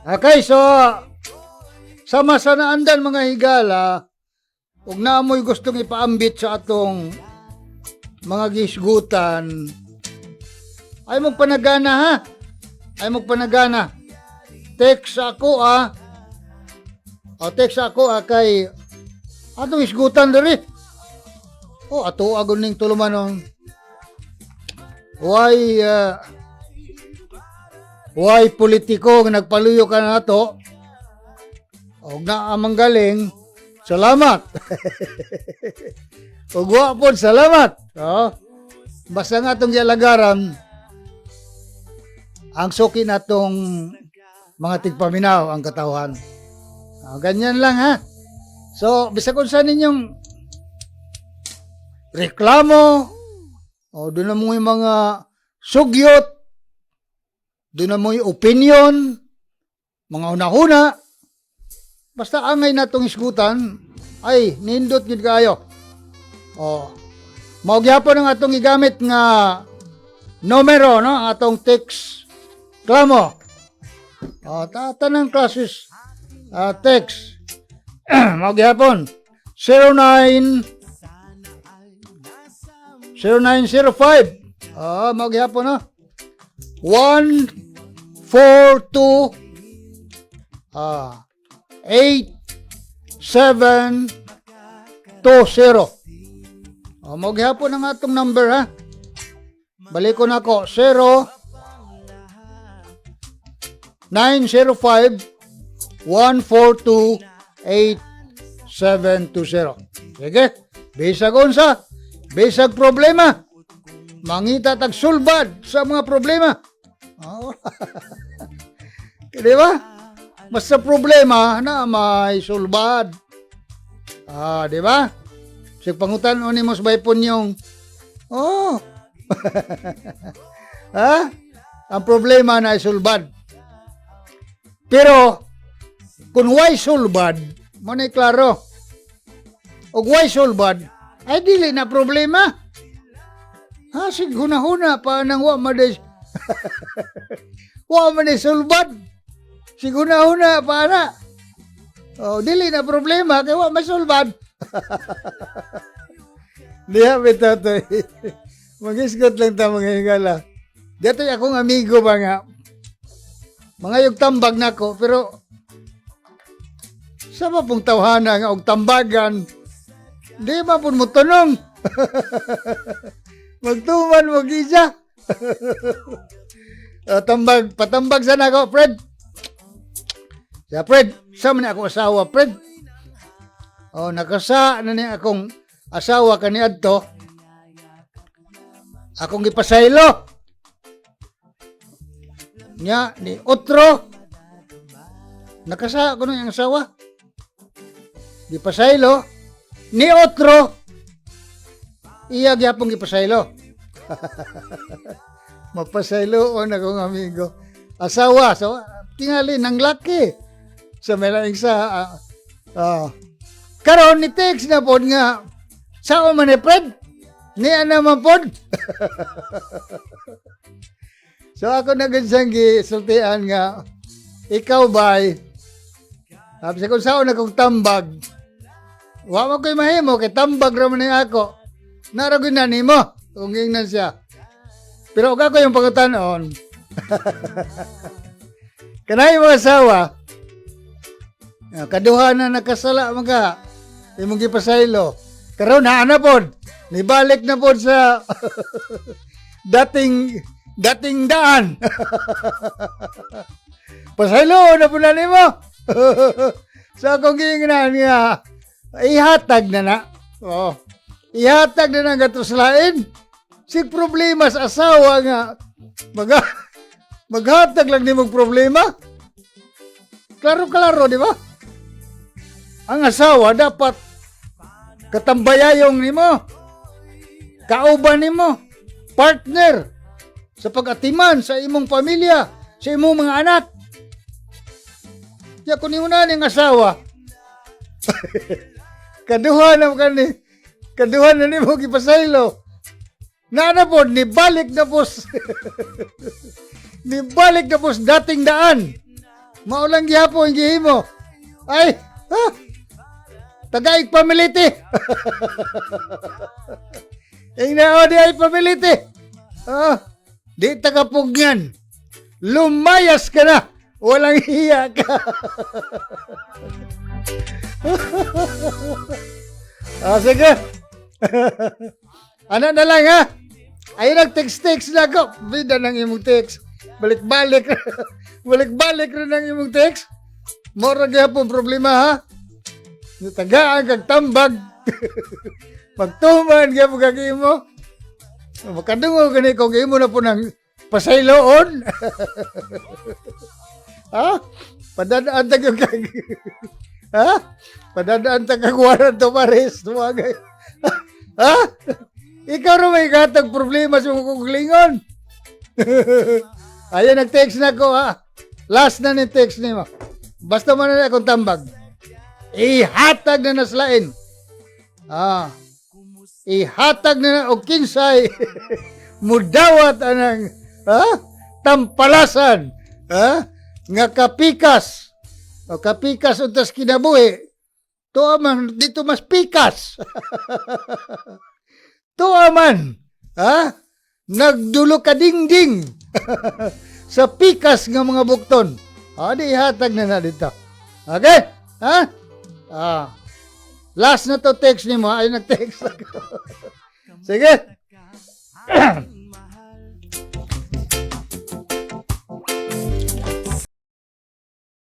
Okay, so sama sa naandan, mga higala, ug naa moy gustong ipaambit sa atong mga gisgutan, ay magpanagana ha. Ay magpanagana. Text ako ah. O text ako ah kay atong isgutan diri. O ato agon ning tulumanon. Why politiko nga nagpaluyo ka nato? Og naa mang galing, salamat. Ug wa pod, salamat. Oh. Basta nga atong gialagaran ang suki natong mga tigpaminaw, ang katawhan. Ah, ganyan lang ha. So, bisag unsa ninyong reklamo, o duna moy mga sugyot, duna moy opinion, mga hunahuna, basta angay natong isgutan, ay nindot gid kayo. O, mao gyapon ang atong gigamit nga numero, no? Ang atong text klamo. O, tanang classes text. Mao gyapon 09 0905. Ah, mao gyapon no. 1 4 2 8 7 2 0. Oh, mao gyapon ang atong number ha. Balikon ako 0 905 142 8720. Sige, bisag unsa, bisag problema. Mangita tag sulbad sa mga problema. Oh. Di ba? Basta problema na may sulbad. Ah, di ba? Sig pangutan ni mo sa baypon yung oh. Ha? Ang problema na sulbad. Pero kung way sulbad, mo na klaro. Og way sulbad, ay dili na problema. Ha, sig huna-huna pa nang wa man sulbad. Sig huna-huna pa na. Oh, dili na problema kay wa masulbad. Diha bitaw to. Magisgot lang ta, mga higala. Dito akong amigo ba nga. Mga yung tambag nako pero sa ba pong tawhana nga og tambagan, di ba pun mo tunong? Magtuman mo gisa. Tambag, patambag sana ako, Fred. Siya, Fred, sa man ako asawa, Fred. Oh, nakasa na ni akong asawa kaniadto. Akong gipasaylo. Nya ni otro. Nakasa ko nang asawa. Gipasaylo ni otro. Iya gyapon gipasaylo. Mapasaylo on akong amigo. Asawa, so tingali nang laki. Sa may laing sa karon ni text na pod nga sao man ni Fred? Niya naman pod. So ako na gud siyang gisultian nga ikaw bay. Sabi sa kung saan akong tambag. Wa man ko'y mahimo kay tambag ra man ni ako. Nara gyud na nimo kung ingnan siya. Pero og ako yung pangutanon. Kanay mga asawa, kaduha na nakasala mga imong gipasaylo. Karon naa na pod. Nibalik na pod sa dating dating daan. Pasaylo na po na nimo. Sa akong giingnan nga ihatag na na. Oh. Ihatag na na ngadto sa lain. Si problema sa asawa nga maghatag lang nimong problema. Klaro-klaro, di ba? Ang asawa dapat katambayayong nimo. Kauban nimo, partner sa pag-atiman sa imong pamilya, sa imong mga anak. Ya kung na ning asawa, kaduha na kani, kaduha na nimo gipasaylo. Na na po, nibalik na po, nibalik na po sa dating daan. Mao lang gihapon gihimo. Ay, ha? Tagaig pamiliti. Ingna di ay pamiliti. Ah, di tagapugyan. Lumayas ka na. Walang hiya ka. Ah, sige. Ano na lang ha? Ay, nag-text-text na ako. Bida ng imong text. Balik-balik. Balik-balik rin ang imong text. Mora gyapon problema ha. Tagaan kag tambag. Magtuman gyapon kag imo. Makadungog gani kung imo na po ng pasayloon. Ha? Padadaan ta gyud kag, ha? Padadaan ta kag warrant of arrest. Tuwagay. Ha? Ikaw ra may gatag problema sa imong kaugalingon. Ayun, nag-text na ko ha. Last na ni text nimo. Basta man na akong tambag. Ihatag na naslain. Ah. Ihatag na na og kinsay mudawat anang, ha? Tampalasan, ha? Nga kapikas. O kapikas untas kinabuhi. Tuwa man dito mas pikas. Tuwa man, ha? Nagdulo ka dingding sa pikas nga mga bukton. Ah, di ihatag na na dito. Okay? Ha? Ah. Last na to text nimo, ay nag-text ako. Sige.